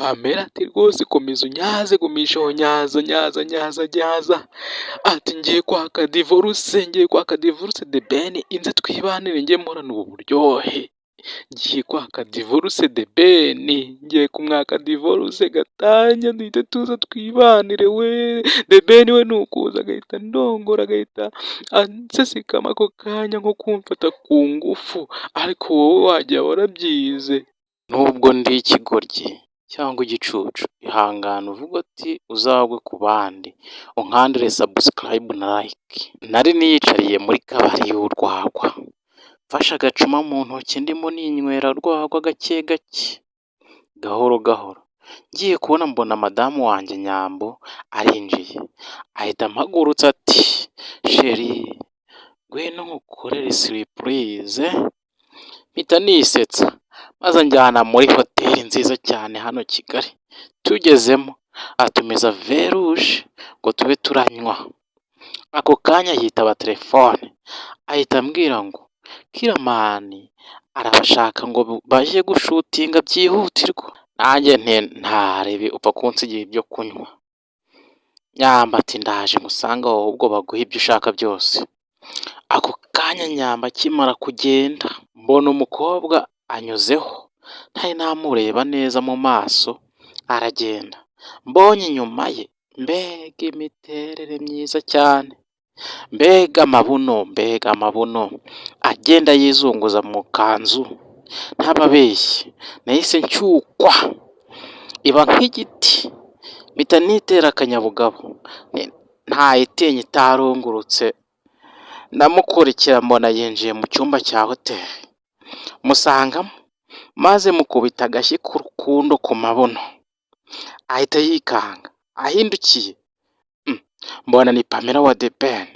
Pamela ati rwose komeza unyaze, gumishaho nyaza nyaza nyaza nyaza. Ati ngiye kwaka divorce, ngiye kwaka divorce The Ben, inze twibanire njye mporana ubu buryohe. Ngiye kwaka divorce The Ben, ngiye kumwaka divorce gatanya duhite tuza twibanire we. The Ben we ni ukuza agahita ndongora, agahita ansesekamo ako kanya nko kumfata ku ngufu, ariko wowe wajya warabyize. Nubwo ndi ikigoryi cyangwa igicucu, ihangane uvuge uti uzagwe ku bandi, unkandire subscribe na like. Nari niyicariye muri kabari y'urwagwa, mfashe agacuma mu ntoki ndimo ninywera urwagwa gake gake, gahoro gahoro. Ngiye kubona mbona madamu wanjye Nyambo arinjiye, ahita ampagurutsa ati chéri, ngwino nkukorere surprise. Mpita nisetsa maze anjyana muri hoteli nziza cyane hano Kigali. Tugezemo atumiza vin rouge ngo tube turanywa. Ako kanya yitaba telefone, ahita ambwira ngo Killaman arabashaka ngo bajye gushootinga byihutirwa. Nanjye nti ntarebe upfa kunsigira ibyo kunywa. Nyambo ati ndaje ngusange aho, ahubwo baguhe ibyo ushaka byose. Ako kanya Nyambo akimara kugenda mbona umukobwa anyuzeho, ntari namureba neza mu maso aragenda. Mbonye inyuma ye, mbega imiterere myiza cyane, mbega amabuno, mbega amabuno agenda yizunguza mu kanzu, ntababeshye nahise nshyukwa iba nk'igiti, mpita nitera akanyabugabo, ntayitinya itarungurutse. Ndamukurikira mbona yinjiye mu cyumba cya hoteli, musangamo maze mukubita agashyi k'urukundo ku mabuno, ahita yikanga. Ahindukiye mbona ni Pamela wa The Ben.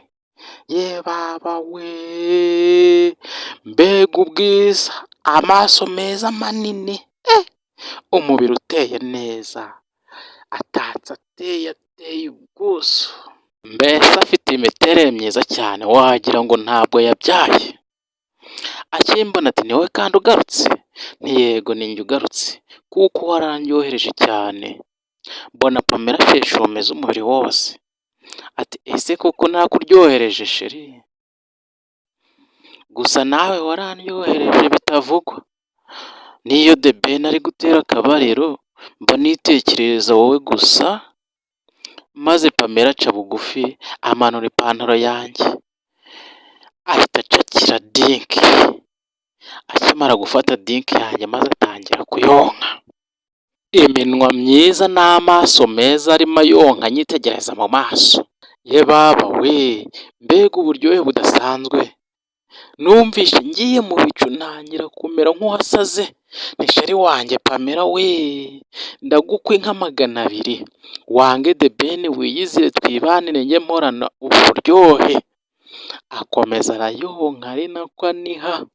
Yebaba we, mbega ubwiza, amaso meza manini, umubiri uteye neza, atatse, ateye, ateye ubwuzu, mbese afite imiterere myiza cyane wagira ngo ntabwo yabyaye. Akimbona ati ni wowe kandi ugarutse? Nti yego, ni njye ugarutse kuko warandyohereje cyane. Mbona Pamela asheshe urumeza umubiri wose, ati ese koko nakuryohereje chéri? Gusa nawe warandyohereje bitavugwa. N'iyo The Ben ari gutera akabariro mba nitekerereza wowe gusa. Maze Pamela aca bugufi amanura ipantaro yanjye, ahita acakira dick. Akimara gufata dick yanjye maze atangira kuyonka. Iminwa myiza n'amaso meza arimo ayonka anyitegereza mu maso. Ye baba we, mbega uburyohe budasanzwe! Numvise ngiye mu bicu, ntangira kumera nk'uwasaze. Nti chéri wanjye Pamela we, ndagukwa inka 200, wange The Ben wiyizire twibanire njye mporana uburyohe. Akomeza arayonka ari nako aniha,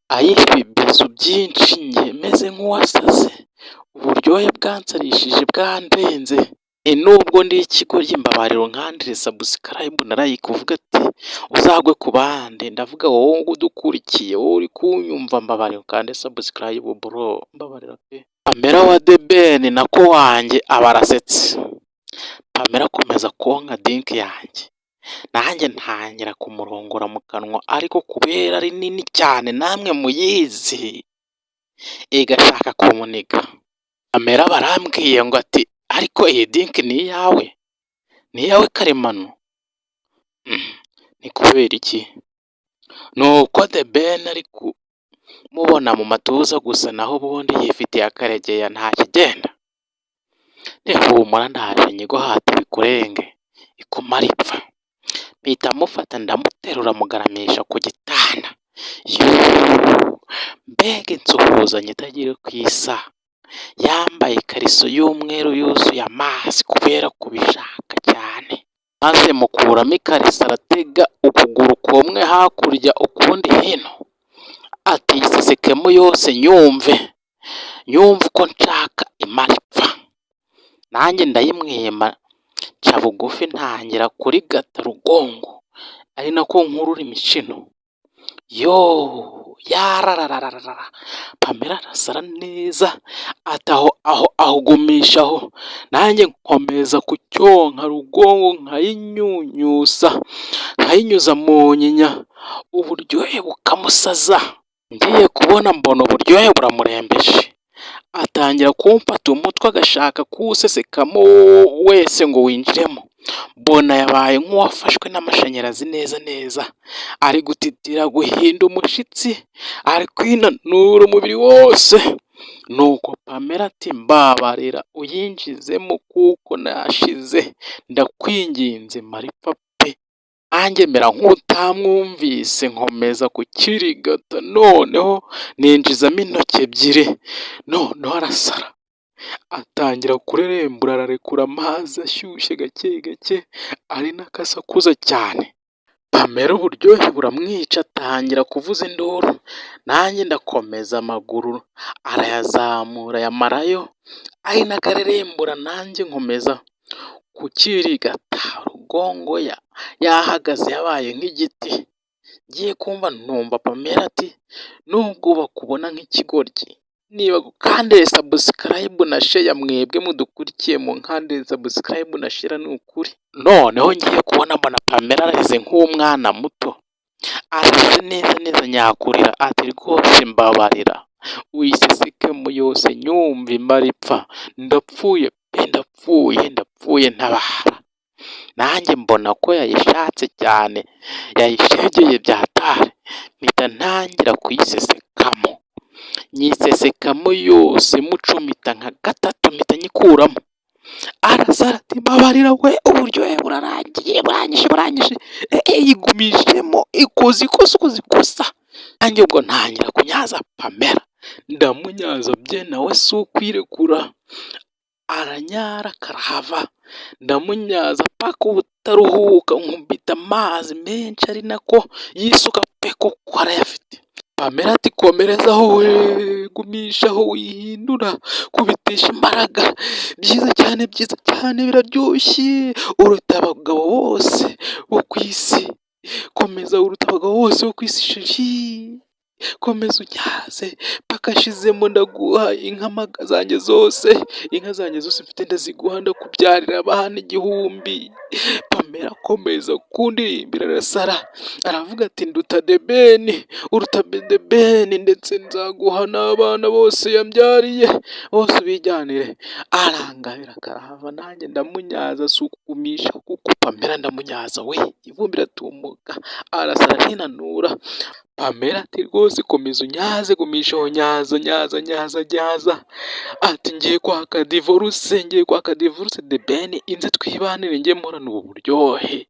ayiha ibibizu byinshi, njye meze nk'uwasaze, uburyohe bwansarishije bwandenze. Nubwo ndi ikigoryi, mbabarira unkandire subscribe na like, uvuge ati uzagwe ku bandi. Ndavuga wowe udukurikiye, wowe uri kunyumva, mbabarira ukande subscribe bro, mbabarira pe. Pamela wa The Ben nako wanjye aba arasetse. Pamela akomeza konka dick yanjye, nanjye ntangira kumurongora mu kanwa, ariko kubera ari nini cyane namwe muyizi, igashaka kumuniga. Pamela barambwiye ngo ati ariko iyi dick ni iyawe? Ni iyawe karemano? Ni kubera iki? Ni uko The Ben ari kumubona mu matuza gusa, naho ubundi yifitiye akaregeya nta kigenda. Humura ndaje nyiguhate bikurenge ikumare ipfa. Mpita mufata ndamuterura mugaramisha ku gitanda. Yuuu, mbega insuhuzanyo itagira uko isa! Yambaye ikariso y'umweru yuzuye amazi kubera kubishaka cyane, maze mukuramo ikariso aratega ukuguru kumwe hakurya ukundi hino, ati yisesekemo yose nyumve, nyumve uko nshaka imara ipfa. Nanjye ndayimwima nca bugufi ntangira kurigata rugongo, ari nako nkurura imishino. Yooo yararararara! Pamela arasara neza, ati aho aho aho gumishaho, nanjye nkomeza kucyonka rugongo nkayinyunyusa, nkayinyuza mu nyinya, uburyohe bukamusaza. Ngiye kubona mbona uburyohe buramurembeje, atangira kumfata umutwe agashaka kuwusesekamo wese ngo winjiremo, mbona yabaye nk'uwafashwe n'amashanyarazi neza neza, ari gutitira guhinda umushyitsi, ari kwinanura umubiri wose, nuko Pamela ati mbabarira uyinjizemo kuko nashize, ndakwinginze maripfa pe! Nanjye mera nk'utamwumvise nkomeza kukirigata, noneho ninjizamo intoki ebyiri, noneho arasara, atangira kurerembura ararekura amazi ashyushye gake gake, ari nako asakuza cyane. Pamela uburyohe buramwica atangira kuvuza induru, nanjye ndakomeza amaguru arayazamura ayamarayo, ari nako arerembura nanjye nkomeza kukirigata, rugongo yahagaze yabaye nk'igiti. Ngiye kumva numva Pamela ati nubwo bakubona nk'ikigoryi, niba gukandire subscribe na share, mwebwe mudukurikiye munkandire subscribe na share ni ukuri. Noneho ngiye kubona mbona Pamela ararize nk'umwana muto, ararize neza neza nyakurira, ati rwose mbabarira uyisesekemo yose nyumva imara ipfa, ndapfuye pe ndapfuye ndapfuye ntabara. Nanjye mbona ko yayishatse cyane, yayishegeye byatari, mpita ntangira kuyisesekamo, nyisesekamo yose mucumita nka gatatu mpita nyikuramo. Arasara ati mbabarira we uburyohe burarangiye buranyishe buranyishe, yigumishemo ikoze ikosa ukoze ikosa. Nanjye ubwo ntangira kunyaza Pamela, ndamunyaza bye nawe si ukwirekura, aranyara karahava, ndamunyaza paka ubutaruhuka, nkubita amazi menshi ari nako yisuka pe kuko arayafite. Pamela ati komerezaho we, gumishaho wihindura, kubitisha imbaraga, byiza cyane byiza cyane biraryoshye, uruta abagabo bose bo ku isi, komeza uruta abagabo bose bo ku isi chérie, komeza unyaze paka ashizemo ndaguha inka zanjye zose, inka zanjye zose mfite ndaziguha ndakubyarira abana 1000. Pamela akomeza kundirimbira arasara, aravuga ati nduta The Ben, uruta The Ben ndetse nzaguha n'abana bose yambyariye bose ubijyanire. Arangabira karahava nanjye ndamunyaza si ukugumisha kuko Pamela ndamunyaza we, ivumbi riratumuka, arasara arinanura. Pamela ati rwose komeza unyaze gumishaho nyaza nyaza nyaza nyaza, ati ngiye kwaka divorce, ngiye kwaka divorce The Ben inze twibanire njye mporana ubu buryohe,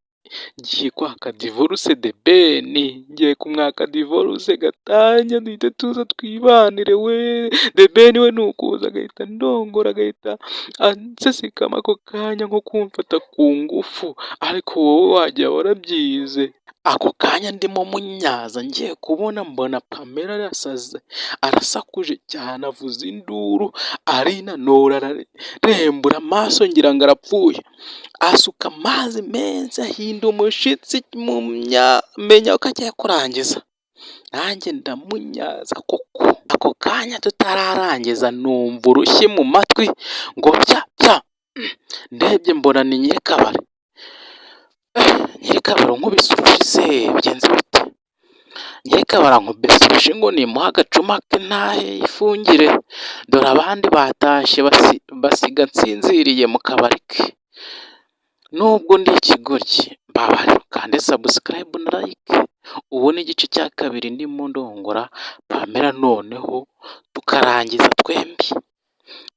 ngiye kwaka divorce The Ben, ngiye kumwaka divorce gatanya duhite tuza twibanire we, The Ben we ni ukuza agahita andongora agahita ansesekamo ako kanya nko kumfata ku ngufu, ariko wowe wagira warabyize. Ako kanya ndimo munyaza ngiye kubona mbona Pamela arasaze, arasakuje cyane avuza induru, arinanura ararembura amaso ngira ngo arapfuye, asuka amazi menshi ahinda umushyitsi menya ko agiye kurangiza, nanjye ndamunyaza koko. Ako kanya tutararangiza numva urushyi mu matwi ngo pya pya, ndebye mbona ni nyirikabari, nyirikabari unkubise urushyi se bigenze bite? Nyirikabari ankubise urushyi ngo nimuhe agacuma ke ntahe yifungire, dore abandi batashye basiga nsinziriye mu kabari ke. Nubwo ndi ikigoryi mbabarira ukande subscribe na like, ubone igice cya kabiri ndimo ndongora Pamela noneho tukarangiza twembi.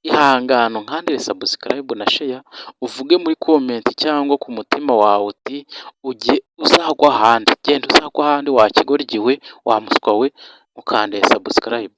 Ihangane unkandire subscribe na share, uvuge muri comment cyangwa ku mutima wawe uti ujye uzagwa ahandi, genda uzagwa ahandi wa kigoryi we, wa muswa we, nkukandiye subscribe.